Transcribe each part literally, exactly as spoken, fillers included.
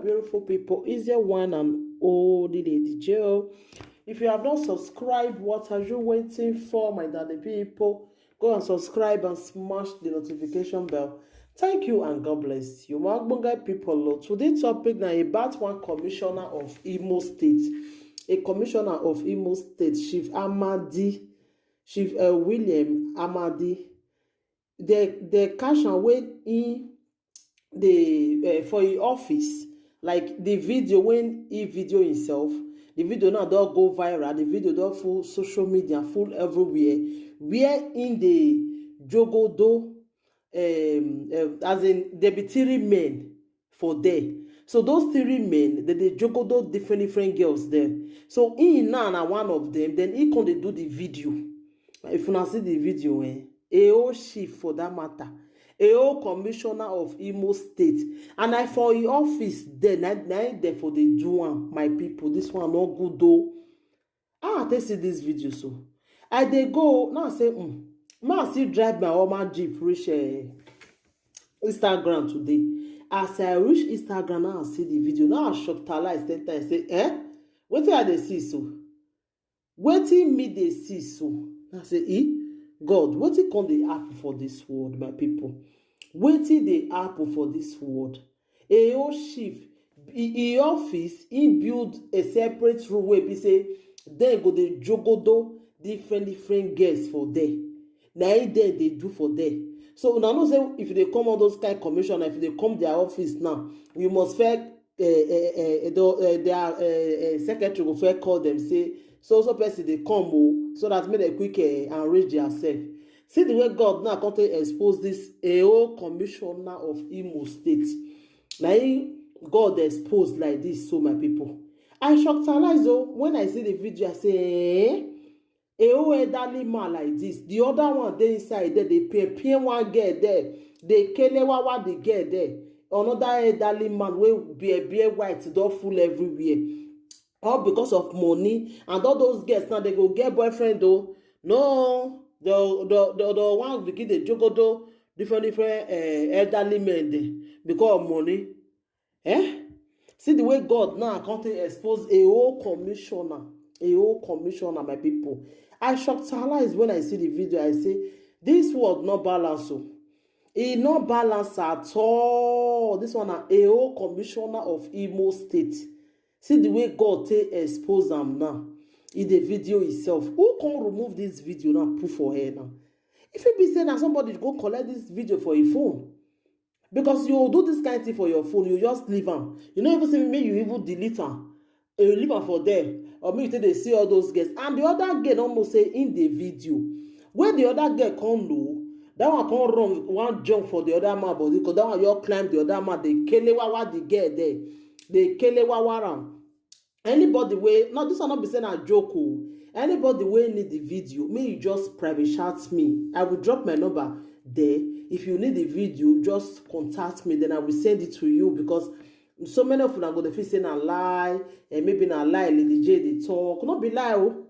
Beautiful people, is your one and only Lady Joe. If you have not subscribed, what are you waiting for, my darling people? Go and subscribe and smash the notification bell. Thank you and God bless you. My ogbonge people, o, today topic na about one commissioner of Imo State. A commissioner of Imo State, Chief Amadi, Chief, uh, William Amadi. They, they catch am when he dey, uh, for him office, like the video when he video himself. The video now don go viral. The video don full social media, full everywhere. Where in the jogodo, um, um, as in, there be three men for there. So those three men, they dey jogodo different different girls there. So he now na one of them. Then he come dey do the video. If una see the video, eh, a whole chief for that matter, a whole commissioner of Imo State, and I for him office there, na na him there for dey do am, my people. This one no good o. How I take see this video so? I dey go now, I say, hmm, ma still drive my Hummer Jeep reach, eh, Instagram today. As I reach Instagram, now I see the video. Now I shock talize ten times. Say, eh? Wetin I dey see so? Wetin me dey see so? I say, eh? God, wetin come dey happen for this world, my people? Wetin dey happen for this world? A whole chief, e, e office, he build a separate room wey be say dem go dey jogodo different different girls for there. Na him dem dey do for there. So una know say if you dey come all those kind commissioner, if you dey come their office now, you must first, eh, eh, eh, eh, the, eh, their, eh, eh, secretary go first call them, say so so person dey come o, so that make dem quick, eh, arrange theirself. See the way God now come take expose this a whole commissioner of Imo State. Na him God expose like this, so my people. I shock talize o. When I see the video, I say, eh? A whole elderly man like this. The other one dey inside there, dey pay pay one girl there. Dey kele wawa the girl there. Another elderly man wey bear bear white don full everywhere. All because of money, and all those girls now, they go get boyfriend o. No, the the the, the one begin dey jogodo different different, eh, elderly men dem because of money. Eh? See the way God now come take expose a whole commissioner, a whole commissioner, my people. I shock talize when I see the video. I say, this world no balance o. E no balance at all. This one na a whole commissioner of Imo State. See the way God take expose am now. E dey video himself. Who come remove this video now, put for here now? If it be say na somebody go collect this video for him phone, because you do this kind thing for your phone, you just leave am. You no even say make you even delete am. You leave am for there, or make you take dey see all those girls. And the other girl don know say in the video, when the other girl come know, that one come run one jump for the other man body, because that one just climb the other man, dey kele wawa the girl there, dey kele wawa am. Anybody wey, no, this one no be say na joke o. Anybody wey need the video, make you just private chat me. I will drop my number there. If you need the video, just contact me, then I will send it to you, because so many of una go dey feel say na lie, and maybe na lie Lady J dey talk. No be lie o.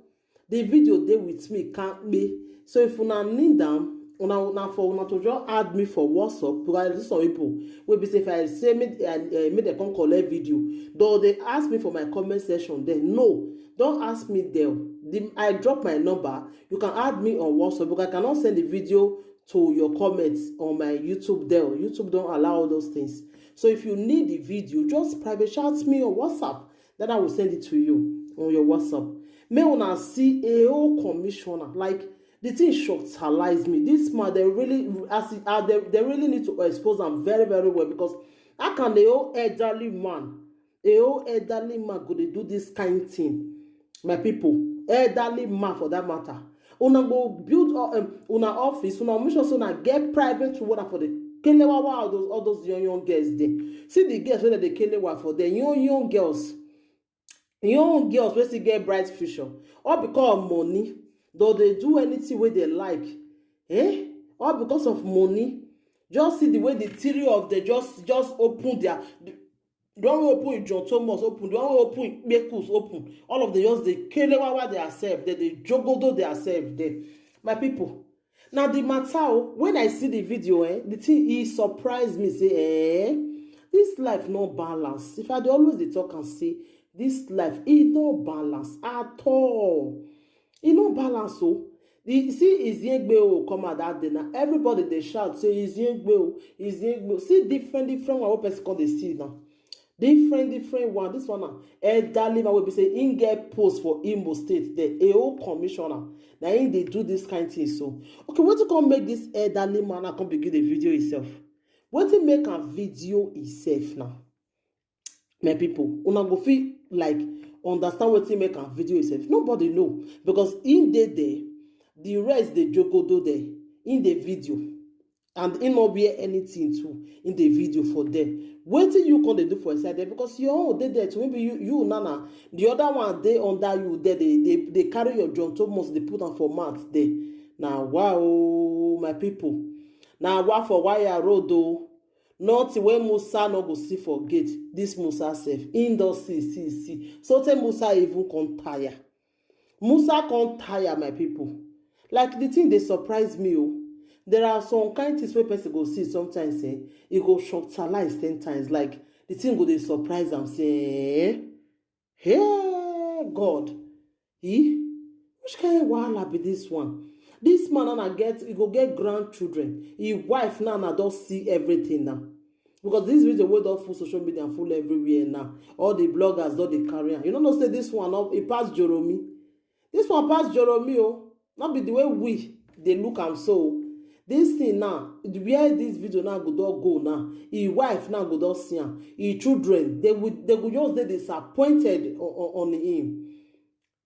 The video dey with me, kampe. So if una need am, una, una for una to just add me for WhatsApp, because I see some people wey be say if I say make, uh, make dem come collect video, though they ask me for my comment section, then no, don't ask me there. The, I drop my number. You can add me on WhatsApp, because I cannot send the video to your comments on my YouTube there. YouTube don't allow all those things. So if you need the video, just private chat me on WhatsApp. Then I will send it to you on your WhatsApp. Make una see a whole commissioner. Like, the thing shockalize me. This man, they really, as he, uh, they, they really need to expose am very, very well, because how can a whole elderly man, a whole elderly man go dey do this kind thing? My people, elderly man for that matter. Una go build, uh, um, una office, una make sure say una get private water for the kelewawa, all those, all those young, young girls there. See the girls wey dem dey kelewa for there, young, young girls. Young girls wey still get bright future. All because of money, though they do anything wey they like. Eh? All because of money. Just see the way the three of them just, just open their, the one wey open, John Thomas open, the one wey open, Bekus open. All of them just dey kelewawa theirself, they dey jogodo theirself there. My people, now the matter o, when I see the video, eh, the thing, e surprise me, say, eh, This life no balance. If I dey always dey talk and say this life, e no balance at all. E no balance o. The see Iziegbe o come out that day now. Everybody dey shout say Iziegbe o, Iziegbe o. See different different one wey person come dey see now. Different different one. This one na elderly man wey be say im get post for Imo State there, a whole commissioner. Na im dey do this kind thing so. Okay, wetin come make this elderly man now come begin dey video himself? Wetin make am video himself now? My people, una go fit like understand wetin make am video himself. Nobody know because im dey there, the rest dey jogodo there, im dey video, and im no wear anything too, im dey video for there. Wetin you come dey do for inside there? Because your own dey there too. Maybe you you na na the other one dey under you there, dey dey dey carry your John Thomas dey put am for mat there. Na wa o, my people. Na wa for wire road o. Nothing wey Musa no go see for gate, this Musa sef, im don see, see, see. So tey Musa even come tire. Musa come tire, my people. Like the thing dey surprise me o. There are some kind things wey person go see sometimes, eh, e go shocktalize ten times. Like the thing go dey surprise am say, eh, hey, God, eh? Which kind wahala be this one? This man now na get, e go get grandchildren. Im wife now na don see everything now. Because this video wey don full social media and full everywhere now, all the bloggers don dey carry am. You no know say this one no, e pass Joromi. This one pass Joromi o. No be the way we dey look am so. This thing now, where this video now go don go now, im wife now go don see am. Im children, they will, they go just dey disappointed on, on, on him.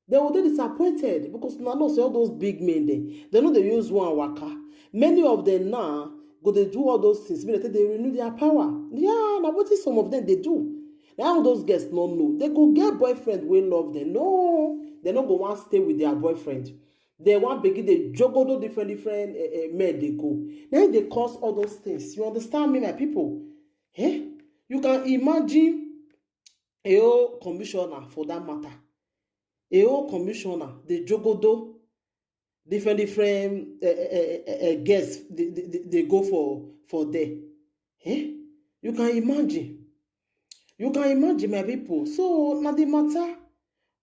They will dey disappointed because una know say all those big men dem, they no dey use one waka. Many of them now go dey do all those things, make dem take dey renew their power. Yeah, na wetin some of them dey do. Na all those girls no know. They go get boyfriend wey love them. No, they no go wan stay with their boyfriend. They wan begin dey jogodo different different eh, eh, men dey go. Na im dey cause all those things. You understand me, my people? Eh? You can imagine a whole commissioner for that matter. A whole commissioner dey jogodo different different uh, uh, uh, uh, guests they, they, they go for for there. Eh? You can imagine. You can imagine, my people. So na the matter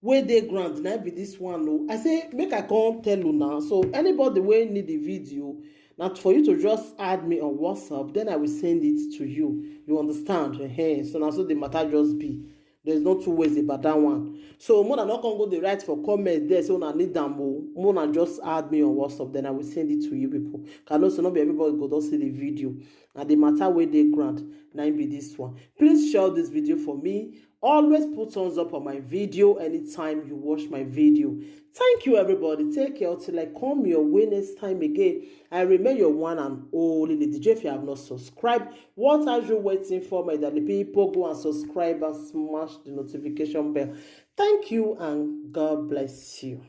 wey dey ground na be this one o. I say make I come tell una. So anybody wey need the video, na for you to just add me on WhatsApp, then I will send it to you. You understand? Ehen. So na so the matter just be. There's no two ways about that one. So Mona not gonna go the right for comment there. So I need them. Mona just add me on WhatsApp, then I will send it to you people. Can also not be everybody go don see the video. And the matter where they grant, na im be this one. Please share this video for me. Always put thumbs up on my video anytime you watch my video. Thank you, everybody. Take care till I come your way next time again. I remain your one and only Lady J. If you have not subscribed, what are you waiting for, my darling people? Go and subscribe and smash the notification bell. Thank you and God bless you.